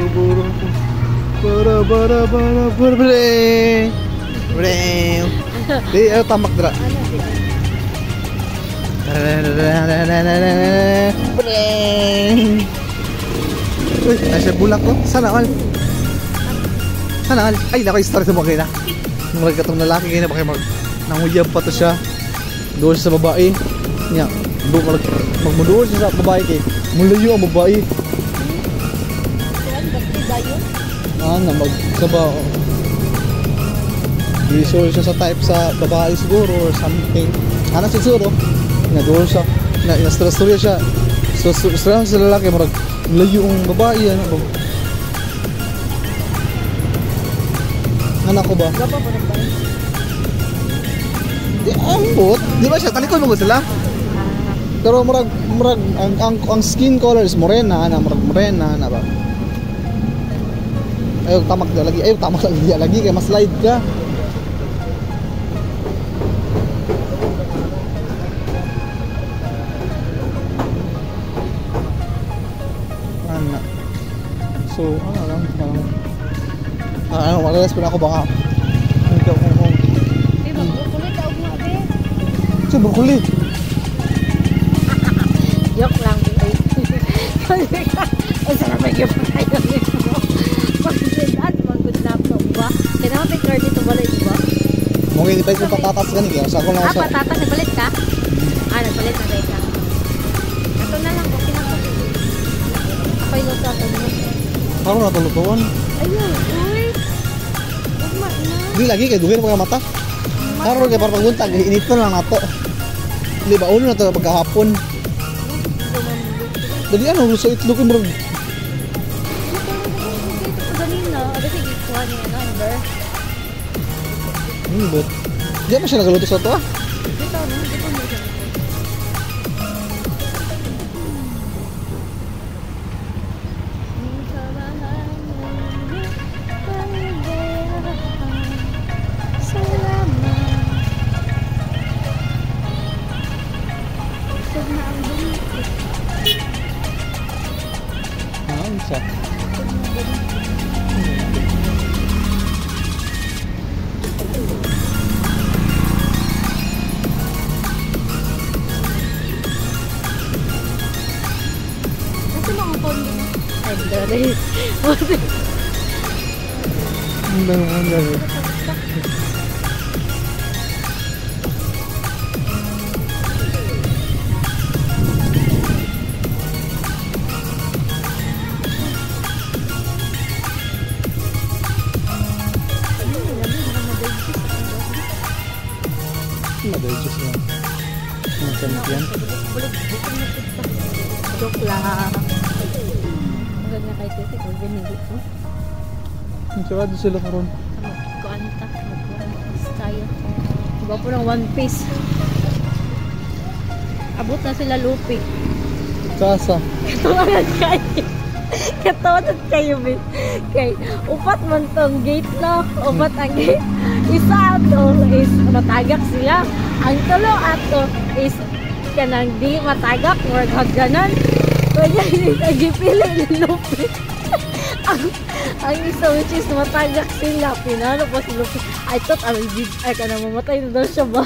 Bara bara bara bara bara bara. Di ayo tamak dra. Uy, nasa bulak ko. Sana all. Sana all. Ay, nako, story sa mga na. Nung katong lalaki kaya na baka mag nanguyab pa to siya. Doon siya sa babae. Nya, doon magmuduol siya sa babae kay mulayo ang babae. Ah, na magsaba. Usual siya sa type sa babae siguro or something. Ano siguro? Naduol siya. Na inastra-storya siya. So, stress sa lalaki murag layo ang babae ano ba? Anak ko ba? Di ambot. Di ba siya talikod mo sila? Pero murag murag ang skin color is morena, ana murag morena na ba? Ayaw tamak na lagi, ayaw tamak lagi lagi kay mas slide ka. Ana. So, ano lang parang ano, wala ko na ako baka. Ikaw kung Eh, magbukuli ka og nga be. Sa brokoli. Joke lang, be. Ay, sarap ay gyud kayo nimo. Pagsudan, magud na to ba? Kaya naman may card dito balik ba? Mungkin di pa yung patatas gani kaya sa ako lang Ah, sa patatas nagpalit ka? Ah, nagpalit na tayo ka. Ito na lang, okay na to. Ako'y luto ato mo. Karon na tulutuan. Ayun, uy. Ugma na. Di lagi kay dugay na mga mata. Karon kay para pagbuntag inito na lang nato. Di ba uno na to pagkahapon. Dali ano sa itlog ko murag Ganina, ada sige kuha niya ano, Amber. But di ba siya nagaluto sa to ah? Dito, no? Dito mo siya. Ah, unsa? Kasi mga phone din. Ay, dali. Ang dami, ang dami. Ma-digest lang. Mga champion. Joke lang. Ang ganda kay Tete, kung binili ko. Sarado sila karon. Magkuan ta, mag-one piece tayo. Diba po ng one piece? Abot na sila Lupi. Sasa. Katawanan kayo. Katawanan kayo, be. Kay, upat man tong gate, no? Upat ang gate. Isa ato is matagak sila. Ang tulo ato is kanang di matagak or hagdanan. Kaya ang gipili ni Lupi. Ang isa which is matagak sila. Pinano pa si Lupi. I thought I will be, ay kanang mamatay na daw siya ba?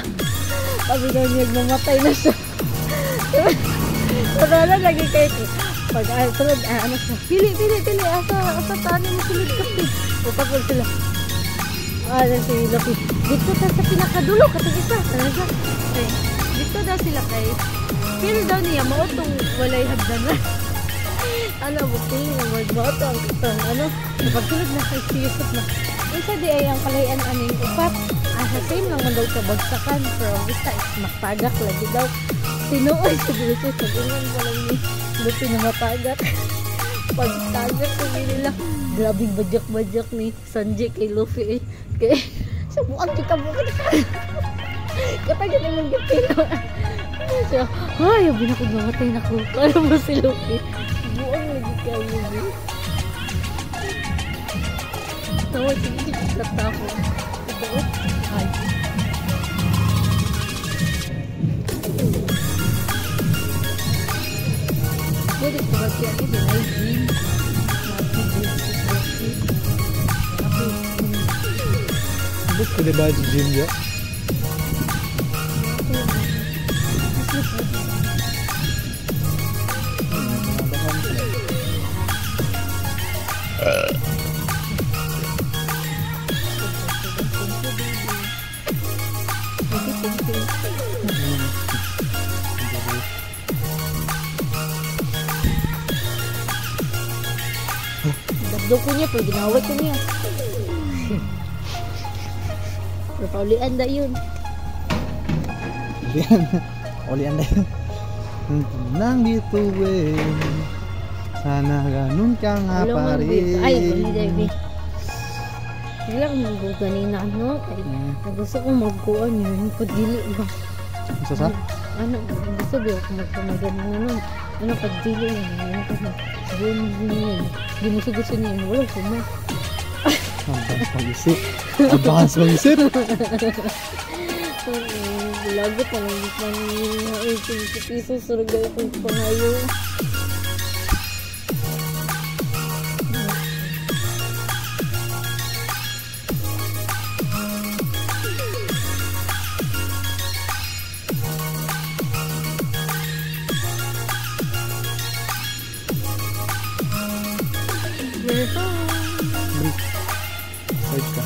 Sabi daw niya, mamatay na siya. Wala lagi kayo. Pag sunod, ano siya, pili, pili, pili, asa tani mo sulod ka, pili. Upat mo sila. Ano si Lupi, dito ta sa pinakadulo, katong isa. Ano siya? Okay. Dito daw sila kay, feel daw niya, mautong walay hagdanan. Ano mo, feel mo, mauto ang itong, ano, pagsulod na kay si Yusuf na, unsa di ay ang kalahian aning upat, sa same lang man daw kabagsakan, pero ang isa is matagak lagi daw. Tinuoy sa Lupi, sabi nga lang ni Lupi na matagak. Pagtagak ko nila, grabing badyak-badyak ni Sanji kay Luffy eh. Kay, sabuan kita bukan ka. Kapag ganun mong gipilo. Siya, ay, abi na ko mamatay na ko. Ano mo si Luffy? Buong lagi kayo, eh. Tawa, sige, katawa. Ito, ay. Pwede ko ba siya? Ito, ay, jeans. Natin jeans. Ambot ko diba sa gym ya? Dagdaw ko niya, pero ginaway ko niya. Pero paulian da yun. Ulian. Ulian na yun. Nang bituin. Sana ganun ka nga pa rin. Ay, uli baby. Wala akong mag ganina, no? Kay, gusto kong magkuan yun. Pagdili ba? Gusto sa? Ano, gusto ba ako magpamaganin ano? Ano, pagdili yun. Ano, ano, sabihin mo yun. Hindi mo sugot sa niya. Wala ko mo. Advance mag-isip. Advance mag-isip. Lagot na lang pa niya. Ay, piso sa regalo kong pangayo. We're home. Break. Side ka.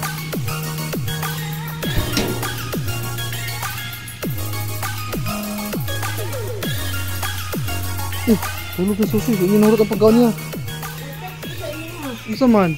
Tulog na susi. Inurot ang pagkaon niya. Isa man.